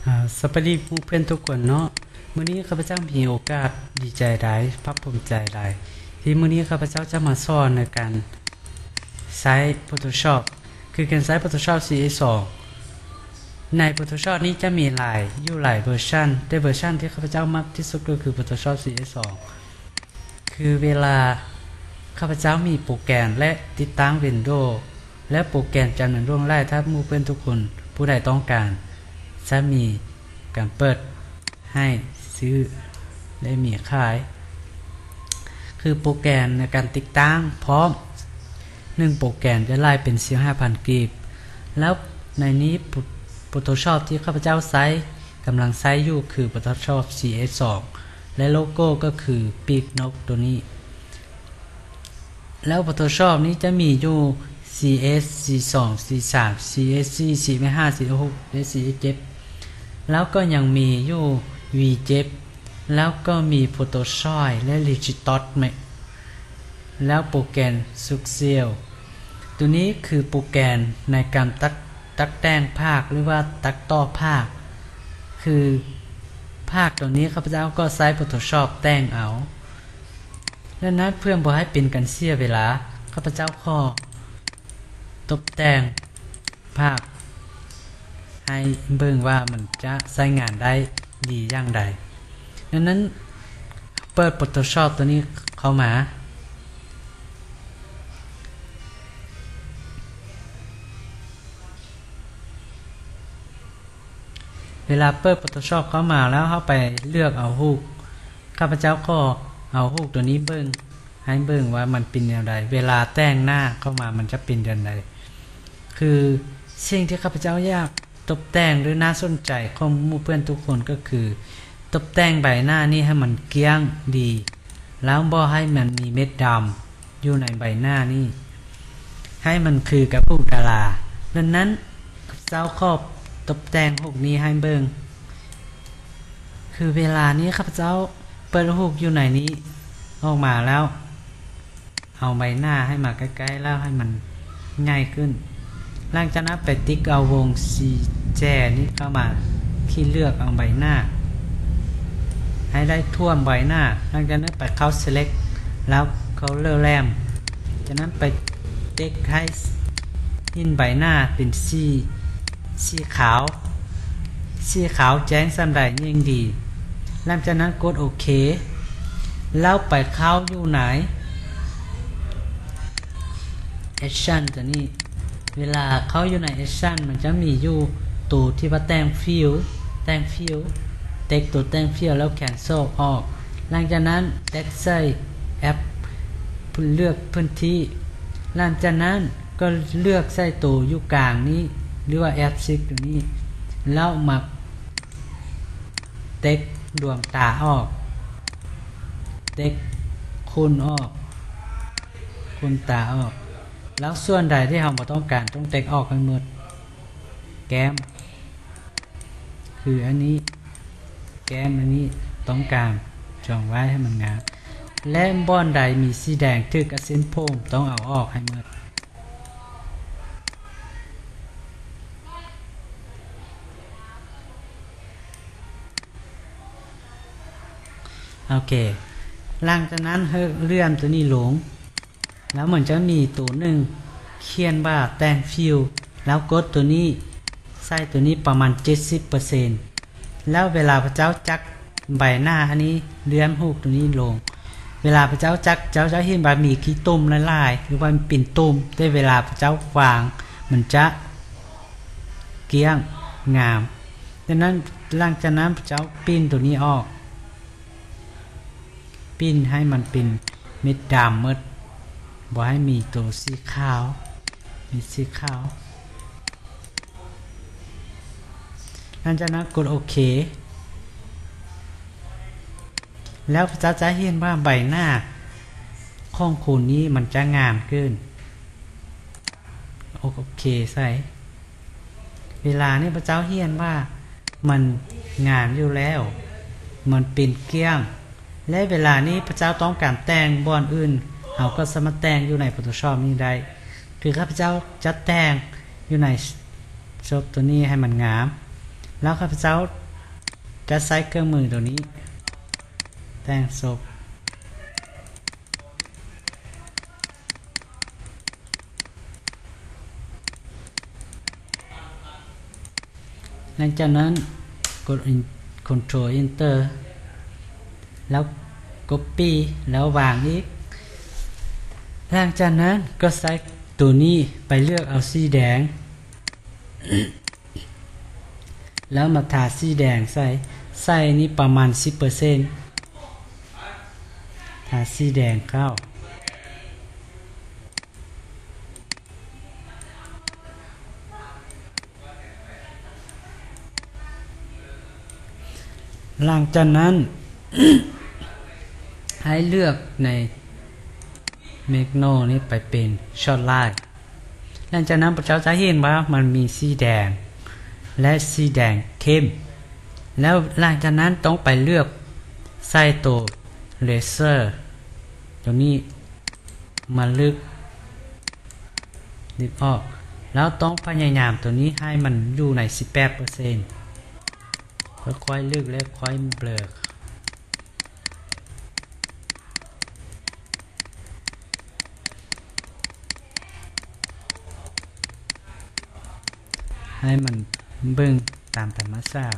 ອາ ສະບາຍດີໝູ່ເພື່ອນທຸກຄົນເນາະ. ມື້ນີ້ຂ້າພະເຈົ້າມີໂອກາດດີໃຈຫຼາຍ, ພາກພູມໃຈຫຼາຍ ທີ່ມື້ນີ້ຂ້າພະເຈົ້າຈະມາສອນໃນການໃຊ້ Photoshop ຄືການໃຊ້ Photoshop ຊີເອສອງ. ໃນ Photoshop ນີ້ຈະມີຫຼາຍ ຢູ່ຫຼາຍເວີຊັນ, ແຕ່ເວີຊັນທີ່ຂ້າພະເຈົ້າມັກທີ່ສຸດກໍຄື Photoshop ຊີເອສອງ. ຄືເວລາຂ້າພະເຈົ້າມີໂປຣແກຣມ ແລະ ຕິດຕັ້ງ Windows ແລະ ໂປຣແກຣມຈຳນວນຫຼວງຫຼາຍ, ຖ້າໝູ່ເພື່ອນທຸກຄົນຜູ້ໃດຕ້ອງການ ຈະມີການເປີດໃຫ້ຊື້ ແລະ ມີຂາຍ. ຄືໂປຣແກຣມໃນການຕິດຕັ້ງພ້ອມ ໜຶ່ງໂປຣແກຣມຈະໄລ່ເປັນສິບຫ້າພັນກີບ. ແລ້ວໃນນີ້ Photoshop ທີ່ຂ້າພະເຈົ້າໃຊ້ ກຳລັງໃຊ້ຢູ່ຄື Photoshop ຊີເອສອງ ແລະ ໂລໂກ້ກໍຄືປີກນົກໂຕນີ້. ແລ້ວ Photoshop ນີ້ຈະມີຢູ່ ຊີເອສ ຊີສອງ ຊີສາມ ຊີເອສສີ່ ຊີເອສຫ້າ ຊີເອສຫົກ ແລະ ຊີເອສເຈັດ. ແລ້ວກໍຍັງມີຢູ່ ວີເຈັດ ແລ້ວກໍມີ Photoshop ແລະ Digital Max ແລ້ວໂປຣແກຣມ Success ໂຕນີ້ຄືໂປຣແກຣມໃນການຕັດ ຕັດແຕ່ງພາບ ຫຼືວ່າຕັດຕໍ່ພາບ. ຄືພາບໂຕນີ້ຂ້າພະເຈົ້າກໍໃຊ້ Photoshop ແຕ່ງເອົາ. ດັ່ງນັ້ນ ເພື່ອບໍ່ໃຫ້ເປັນການເສຍເວລາ, ຂ້າພະເຈົ້າຂໍຕົບແຕ່ງພາບໃຫ້ເບິ່ງວ່າມັນຈະໃຊ້ງານໄດ້ດີຢ່າງໃດ. ດັ່ງນັ້ນ ເປີດ Photoshop ໂຕນີ້ເຂົ້າມາ. ເວລາເປີດ Photoshop ເຂົ້າມາແລ້ວ ເຮົາໄປເລືອກເອົາຮູບ. ຂ້າພະເຈົ້າຂໍເອົາຮູບໂຕນີ້ເບິ່ງ ໃຫ້ເບິ່ງວ່າມັນເປັນແນວໃດ, ເວລາແຕ່ງໜ້າເຂົ້າມາມັນຈະເປັນແນວໃດ. ຄືສິ່ງທີ່ຂ້າພະເຈົ້າຢາກຕົບແຕ່ງ ຫຼື ໜ້າສົນໃຈຂອງໝູ່ເພື່ອນທຸກຄົນກໍຄື ຕົບແຕ່ງໃບໜ້ານີ້ໃຫ້ມັນກ້ຽງດີ ແລ້ວບໍ່ໃຫ້ມັນມີເມັດດຳ ຢູ່ໃນໃບໜ້ານີ້ ໃຫ້ມັນຄືກັບຮູບດາລາ. ດັ່ງນັ້ນ ຂ້າພະເຈົ້າຂໍຕົບແຕ່ງຮູບນີ້ໃຫ້ເບິ່ງ. ຄືເວລານີ້ຂ້າພະເຈົ້າເປີດຮູບຢູ່ໃນນີ້ອອກມາແລ້ວ ເອົາໃບໜ້າໃຫ້ມາໃກ້ໆ ແລ້ວໃຫ້ມັນໃຫຍ່ຂຶ້ນ. ຫຼັງຈາກນັ້ນໄປຕິກເອົາວົງສີແຈນີ້ເຂົ້າມາ ຂີດເລືອກເອົາໃບໜ້າໃຫ້ໄດ້ທົ່ວໃບໜ້າ. ຫຼັງຈາກນັ້ນໄປເຂົ້າ Select ແລ້ວ Color Ramp. ຈາກນັ້ນໄປຕິກໃຫ້ຫີນໃບໜ້າເປັນສີ ສີຂາວ, ສີຂາວແຈ້ງສ່ຳໃດຍິ່ງດີ. ຫຼັງຈາກນັ້ນກົດໂອເຄ ແລ້ວໄປເຂົ້າຢູ່ໃນ Action ຕົວນີ້. ເວລາເຂົ້າຢູ່ໃນ Action ມັນຈະມີຢູ່ໂຕທີ່ວ່າແຕ່ງ Fill ແຕ່ງ Fill ເຕັກໂຕແຕ່ງ Fill ແລ້ວ Cancel ອອກ. ຫຼັງຈາກນັ້ນເຕັກໃສ່ App ເລືອກພື້ນທີ່. ຫຼັງຈາກນັ້ນກໍເລືອກໃສ່ໂຕຢູ່ກາງນີ້ ຫຼືວ່າ App Six ຕົວນີ້ ແລ້ວມາ ເຕັກດວງຕາອອກ, ເຕັກຂົນອອກ, ຂົນຕາອອກ. ແລ້ວສ່ວນໃດທີ່ເຮົາບໍ່ຕ້ອງການ ຕ້ອງເຕັກອອກໃຫ້ໝົດ. ແກ້ມ ຄືອັນນີ້, ແກ້ມອັນນີ້ຕ້ອງການ ຈອງໄວ້ໃຫ້ມັນງາມ. ແລະ ບ່ອນໃດມີສີແດງຖືກກັບເສັ້ນຜົມ ຕ້ອງເອົາອອກໃຫ້ໝົດ. ໂອເຄ ຫຼັງຈາກນັ້ນເຮົາເລື່ອນຕົວນີ້ລົງ ແລ້ວມັນຈະມີຕົວໜຶ່ງຂຽນວ່າແຕ່ງ Fill ແລ້ວກົດຕົວນີ້ ໃສ່ຕົວນີ້ປະມານເຈັດສິບເປີເຊັນ. ແລ້ວເວລາພະເຈົ້າຈັບໃບໜ້າອັນນີ້ ເລື່ອນຮູບຕົວນີ້ລົງ ເວລາພະເຈົ້າຈັບ ເຈົ້າຈະເຫັນວ່າມີຂີ້ຕຸ່ມຫຼາຍໆ ຫຼືວ່າມັນເປັນຕຸ່ມ, ແຕ່ເວລາພະເຈົ້າວາງ ມັນຈະກ້ຽງງາມ. ດັ່ງນັ້ນ ຫຼັງຈາກນັ້ນພະເຈົ້າປິ່ນຕົວນີ້ອອກ, ປິ່ນໃຫ້ມັນເປັນເມັດດຳໝົດ, ບໍ່ໃຫ້ມີໂຕສີຂາວ, ເມັດສີຂາວ. ຫຼັງຈາກນັ້ນກົດໂອເຄ ແລ້ວພະເຈົ້າຈະເຫັນວ່າໃບໜ້າຂອງຄົນນີ້ມັນຈະງາມຂຶ້ນ. ໂອເຄໃສ່. ເວລານີ້ພະເຈົ້າເຫັນວ່າມັນງາມຢູ່ແລ້ວ, ມັນເປັນກ້ຽງ. ແລະ ເວລານີ້ພະເຈົ້າຕ້ອງການແຕ່ງບ່ອນອື່ນ, ເຮົາກໍສາມາດແຕ່ງຢູ່ໃນ Photoshop ນີ້ໄດ້. ຄືຂ້າພະເຈົ້າຈະແຕ່ງຢູ່ໃນ Shop ຕົວນີ້ໃຫ້ມັນງາມ. ແລ້ວຂ້າພະເຈົ້າຈະໃຊ້ເຄື່ອງມືໂຕນີ້ແຕ່ງສົບ. ຫຼັງຈາກນັ້ນກົດ Control Enter ແລ້ວ Copy ແລ້ວວາງອີກ. ຫຼັງຈາກນັ້ນກໍໃຊ້ໂຕນີ້ໄປເລືອກເອົາສີແດງ ແລ້ວມາທາສີແດງໃສ່ ໃສ່ນີ້ປະມານສິບເປີເຊັນ ທາສີແດງເຂົ້າ. ຫຼັງຈາກນັ້ນ ໃຫ້ເລືອກໃນ Magno ນີ້ໄປເປັນ Short Line. ຫຼັງຈາກນັ້ນພວກເຈົ້າຈະເຫັນວ່າມັນມີສີແດງ ແລະ ສີແດງເຂັ້ມ. ແລ້ວຫຼັງຈາກນັ້ນຕ້ອງໄປເລືອກໃສ່ໂຕ Laser ໂຕນີ້ມາລຶບ ດຶງອອກ ແລ້ວຕ້ອງພະຍາຍາມໂຕນີ້ໃຫ້ມັນຢູ່ໃນສິບແປດເປີເຊັນ ຄ່ອຍໆລຶບແລ້ວຄ່ອຍເບລີ. ໃຫ້ມັນເບິ່ງຕາມທຳມະຊາດ.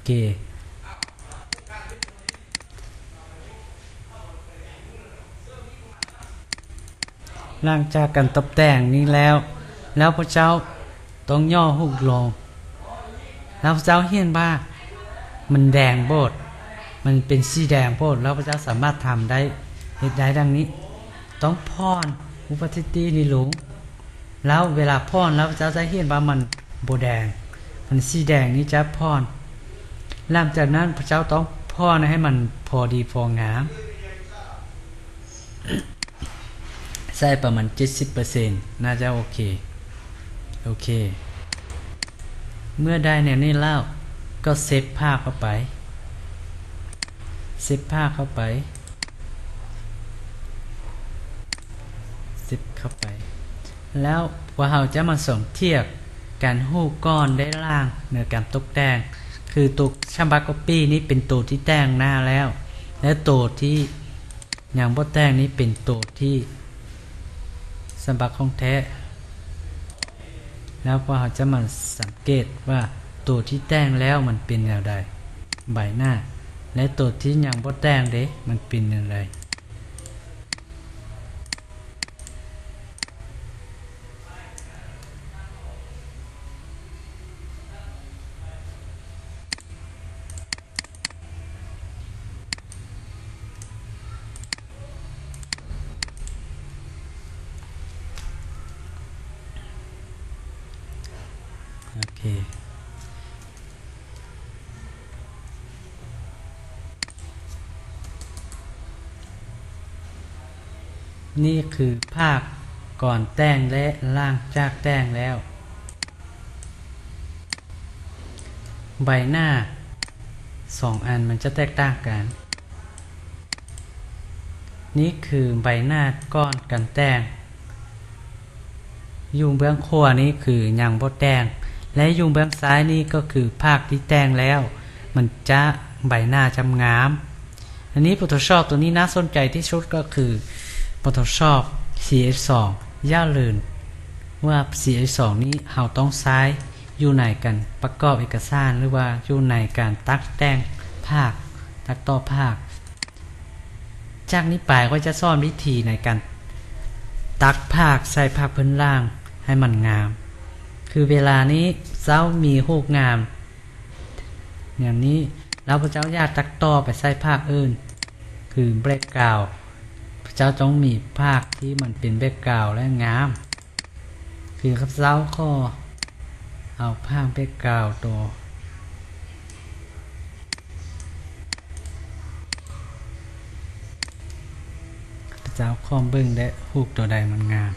ເກ ຫຼັງຈາກການຕົບແຕ່ງນີ້ແລ້ວ ແລ້ວພວກເຈົ້າຕ້ອງຫຍໍ້ຮູບລົງ ແລ້ວພວກເຈົ້າເຫັນວ່າມັນແດງໂພດ ມັນເປັນສີແດງໂພດ ແລ້ວພວກເຈົ້າສາມາດທຳໄດ້ ເຮັດໄດ້ດັ່ງນີ້. ຕ້ອງຜ່ອນ opacity ນີ້ລົງ ແລ້ວເວລາຜ່ອນແລ້ວເຈົ້າຈະເຫັນວ່າມັນບໍ່ແດງ ມັນສີແດງນີ້ຈະຜ່ອນ. ຫຼັງຈາກນັ້ນເຈົ້າຕ້ອງຜ່ອນໃຫ້ມັນພໍດີພໍງາມ ໃສ່ປະມານເຈັດສິບເປີເຊັນ ໜ້າຈະໂອເຄ. ໂອເຄ ເມື່ອໄດ້ແນວນີ້ແລ້ວ ກໍເຊບພາບເຂົ້າໄປ ເຊບພາບເຂົ້າໄປ ເຊບເຂົ້າໄປ ແລ້ວພວກເຮົາຈະມາສົມທຽບກັນຮູບກ່ອນ ແລະ ຫຼັງໃນການຕົກແຕ່ງ ຄືໂຕ Canvas Copy ນີ້ເປັນໂຕທີ່ແຕ່ງໜ້າແລ້ວ ແລະ ໂຕທີ່ຍັງບໍ່ແຕ່ງນີ້ເປັນໂຕທີ່ Canvas ຂອງແທ້. ແລ້ວພວກເຮົາຈະມາສັງເກດວ່າໂຕທີ່ແຕ່ງແລ້ວມັນເປັນແນວໃດ ໃບໜ້າ ແລະ ໂຕທີ່ຍັງບໍ່ແຕ່ງເດ ມັນເປັນແນວໃດ. ໂອເຄ ນີ້ຄືພາບກ່ອນແຕ່ງ ແລະ ຫຼັງຈາກແຕ່ງແລ້ວ. ໃບໜ້າສອງອັນມັນຈະແຕກຕ່າງກັນ. ນີ້ຄືໃບໜ້າກ່ອນການແຕ່ງ. ຢູ່ເບື້ອງຂວານີ້ຄືຍັງບໍ່ແຕ່ງ ແລະ ຢູ່ເບື້ອງຊ້າຍນີ້ກໍຄືພາກທີ່ແຕ່ງແລ້ວ ມັນຈະ ໃບໜ້າຈະງາມ. ອັນນີ້ Photoshop ຕົວນີ້ໜ້າສົນໃຈທີ່ສຸດກໍຄື Photoshop ສີ່ເອັດສອງ ຢ່າລືມວ່າ ສີ່ເອັດສອງ ນີ້ເຮົາຕ້ອງໃຊ້ຢູ່ໃນການປະກອບເອກະສານ ຫຼືວ່າຢູ່ໃນການຕັດແຕ່ງພາບ ຕັດຕໍ່ພາບ. ຈາກນີ້ໄປຂ້ອຍຈະສອນວິທີໃນການຕັດພາບໃສ່ພາບພື້ນຫຼັງໃຫ້ມັນງາມ. ຄືເວລານີ້ເຈົ້າມີຮູບງາມແນວນີ້ ແລ້ວພວກເຈົ້າຢາກຕັດຕໍ່ໄປໃສ່ພາບອື່ນ ຄື background ພວກເຈົ້າຕ້ອງມີພາບທີ່ມັນເປັນ background ແລະ ງາມ. ຄືຂ້າພະເຈົ້າຂໍເອົາພາບ background ຕົວ ຂ້າພະເຈົ້າຂໍເບິ່ງແດ່ ຮູບຕົວໃດມັນງາມ.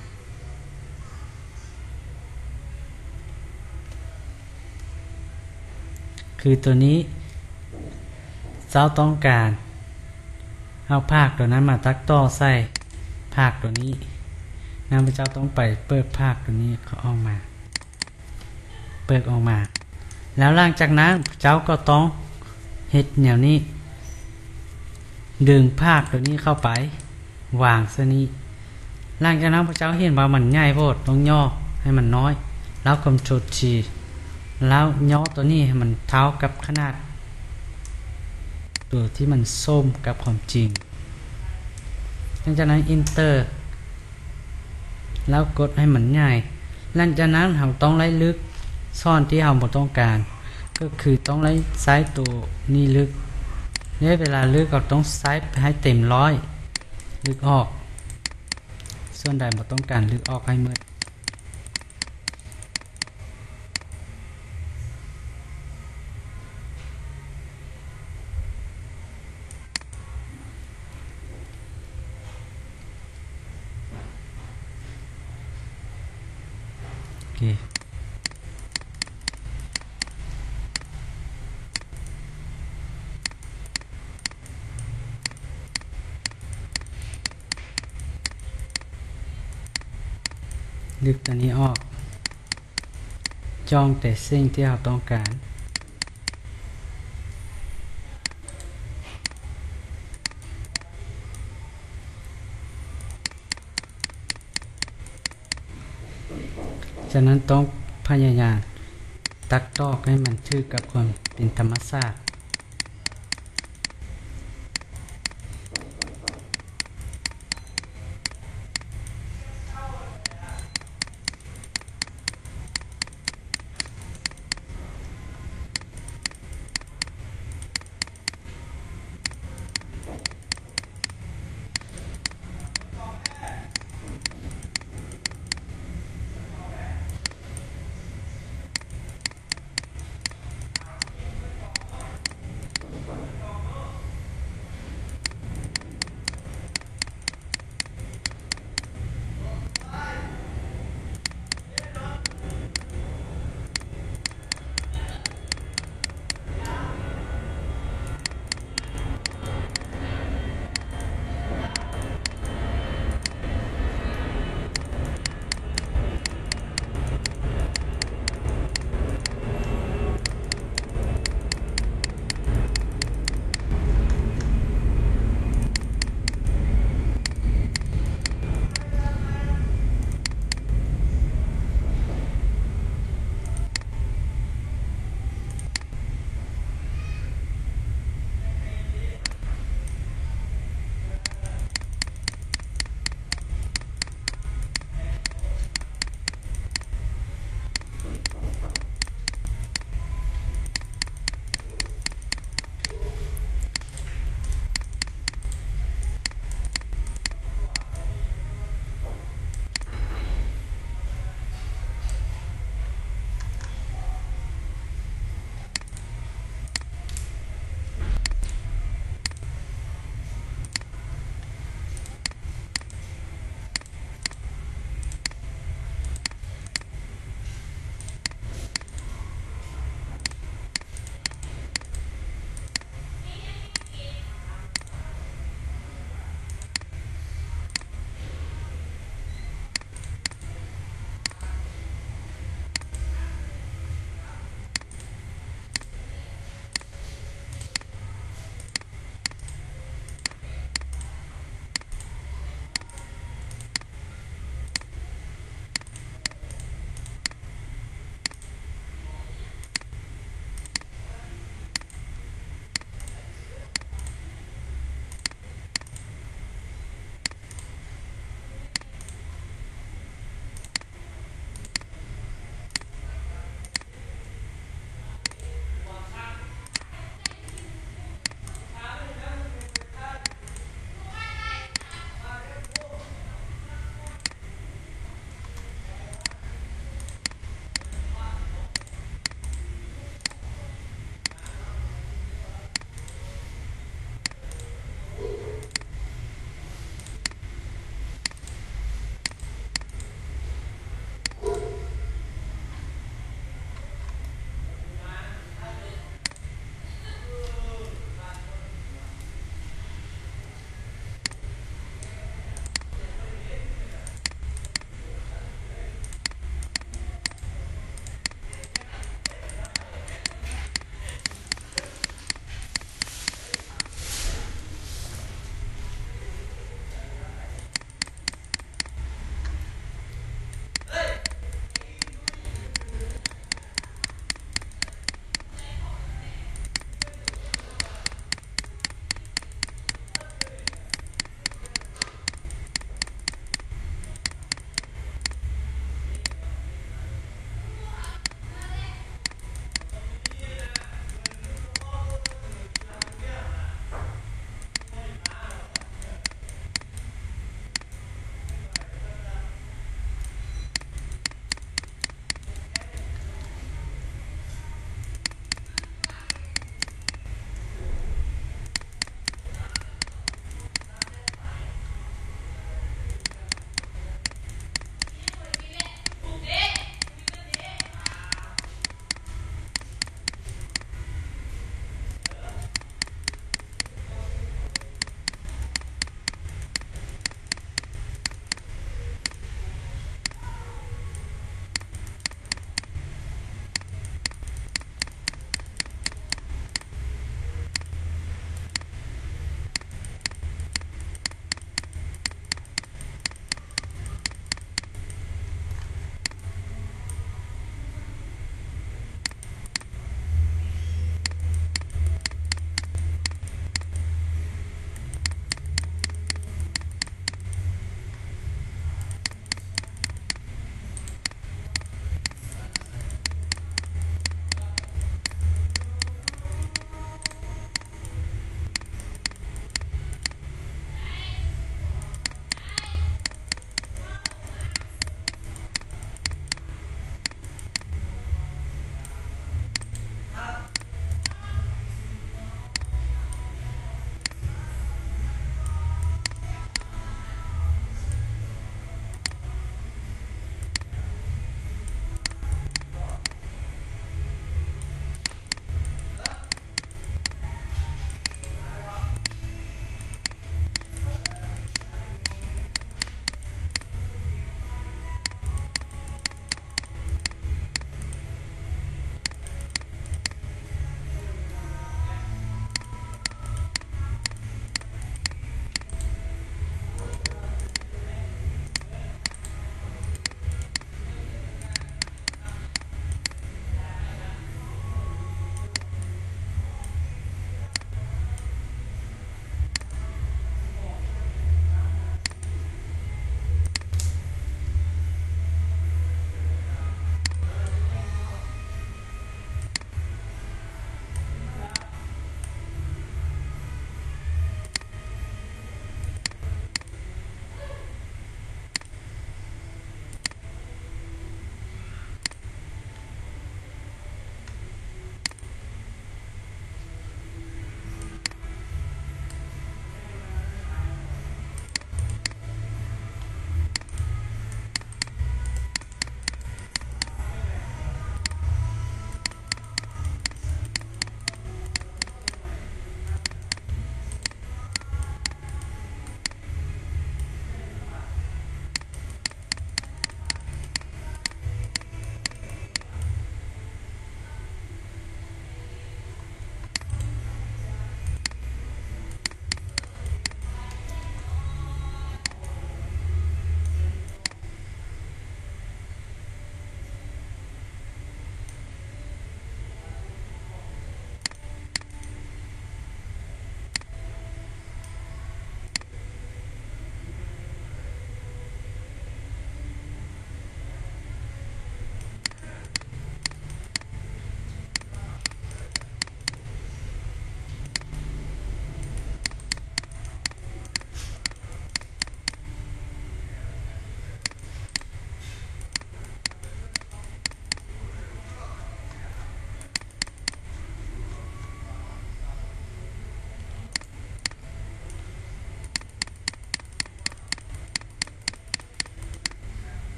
ຄືໂຕນີ້ ເຈົ້າຕ້ອງການເອົາພາກໂຕນັ້ນມາຕັດຕໍ່ໃສ່ພາກໂຕນີ້. ນັ້ນພວກເຈົ້າຕ້ອງໄປເປີດພາກໂຕນີ້ອອກມາ. ເປີດອອກມາ ແລ້ວຫຼັງຈາກນັ້ນເຈົ້າກໍຕ້ອງເຮັດແນວນີ້ ດຶງພາກໂຕນີ້ເຂົ້າໄປວາງໃສ່ນີ້. ຫຼັງຈາກນັ້ນພວກເຈົ້າເຫັນວ່າມັນໃຫຍ່ໂພດ ຕ້ອງຫຍໍ້ໃຫ້ມັນນ້ອຍ ແລ້ວ Ctrl T ແລ້ວຫຍໍ້ໂຕນີ້ໃຫ້ມັນເທົ່າກັບຂະໜາດໂຕທີ່ມັນສົມກັບຄວາມຈິງ. ຫຼັງຈາກນັ້ນ Enter ແລ້ວກົດໃຫ້ມັນໃຫຍ່. ຫຼັງຈາກນັ້ນເຮົາຕ້ອງໄລ່ລຶກສ່ວນທີ່ເຮົາບໍ່ຕ້ອງການ ກໍຄືຕ້ອງໄລ່ໃຊ້ໂຕນີ້ລຶກ. ໃນເວລາລຶກເຮົາຕ້ອງໃຊ້ໃຫ້ເຕັມຮ້ອຍ ລຶກອອກ. ສ່ວນໃດບໍ່ຕ້ອງການລຶກອອກໃຫ້ໝົດ. ໂອເຄ ດຶງຕົວນີ້ອອກ. ຈ້ອງແຕ່ສິ່ງທີ່ເຮົາຕ້ອງການ. ສະນັ້ນຕ້ອງພະຍາຍາມຕັດຕອກໃຫ້ມັນຖືກກັບຄວາມເປັນທຳມະຊາດ.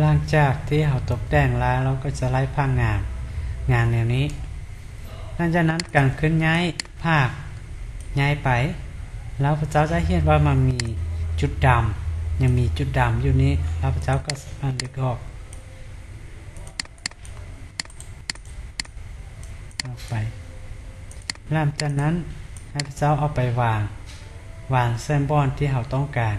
ຫຼັງຈາກທີ່ເຮົາຕົກແຕ່ງແລ້ວ ເຮົາກໍຈະໄດ້ພາກງານ ງານແນວນີ້. ຫຼັງຈາກນັ້ນການເຄື່ອນຍ້າຍພາກ ຍ້າຍໄປ ແລ້ວພວກເຈົ້າຈະເຫັນວ່າມັນມີຈຸດດຳ ຍັງມີຈຸດດຳຢູ່ນີ້ ແລ້ວພວກເຈົ້າກໍສາມາດດຶງອອກ ອອກໄປ. ຫຼັງຈາກນັ້ນໃຫ້ພວກເຈົ້າເອົາໄປວາງ ວາງໃສ່ບ່ອນທີ່ເຮົາຕ້ອງການ.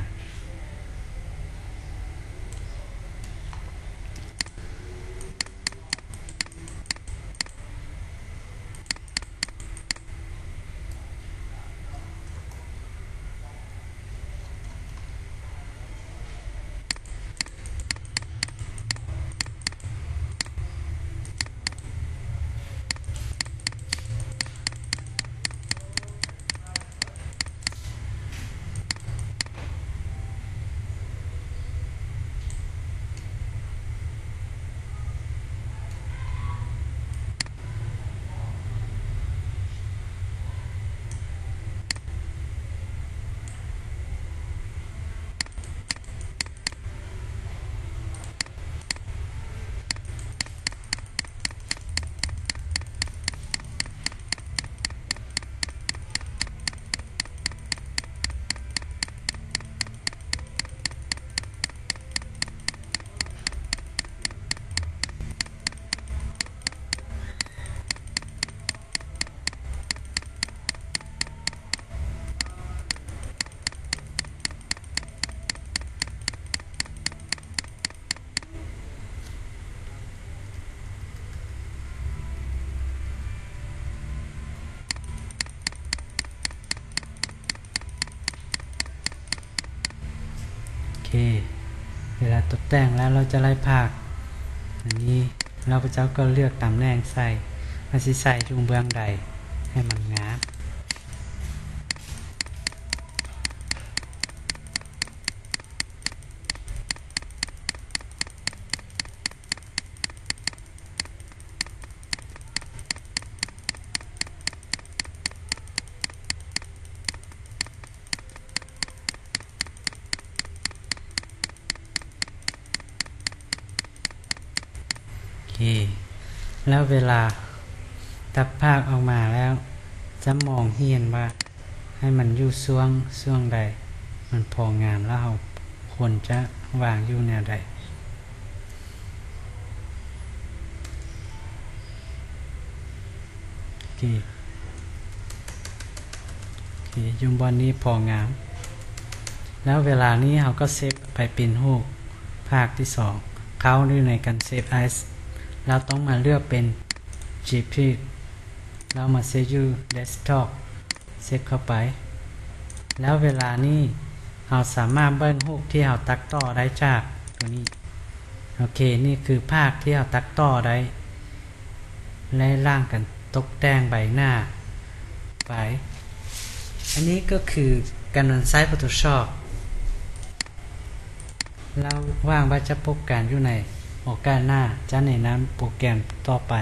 ໂອເຄ ເວລາຕົກແຕ່ງແລ້ວ ເຮົາຈະໄດ້ພາກອັນນີ້ ແລ້ວພວກເຈົ້າກໍເລືອກຕຳແໜ່ງໃສ່ ວ່າຊິໃສ່ຢູ່ເບື້ອງໃດໃຫ້ມັນງາມ. ໂອເຄ ແລ້ວເວລາຕັດພາກອອກມາແລ້ວ ຈະມອງເຫັນວ່າ ໃຫ້ມັນຢູ່ຊ່ວງ ຊ່ວງໃດ ມັນພໍງາມ ແລ້ວເຮົາຄວນຈະວາງຢູ່ແນວໃດ. ໂອເຄ ໂອເຄ ຢູ່ບ່ອນນີ້ພໍງາມ. ແລ້ວເວລານີ້ເຮົາກໍເຊບໄປເປັນຮູບພາກທີສອງ ເຂົ້າຢູ່ໃນການເຊບແອັສ ແລ້ວຕ້ອງມາເລືອກເປັນຈີພີກ ແລ້ວມາເຊບຢູ່ເດັສທັອບ ເຊບເຂົ້າໄປ ແລ້ວເວລານີ້ເຮົາສາມາດເບິ່ງຮູບທີ່ເຮົາຕັດຕໍ່ໄດ້ຈາກໂຕນີ້. ໂອເຄ ນີ້ຄືພາກທີ່ເຮົາຕັດຕໍ່ໄດ້ ແລະ ລ້າງກັນຕົກແຕ່ງໃບໜ້າໄປ. ອັນນີ້ກໍຄືການນຳໃຊ້ໂຟໂຕຊອບ. ແລ້ວຫວັງວ່າຈະພົບກັນຢູ່ໃນໂອກາດໜ້າ ຈະແນະນຳໂປຣແກຣມຕໍ່ໄປ.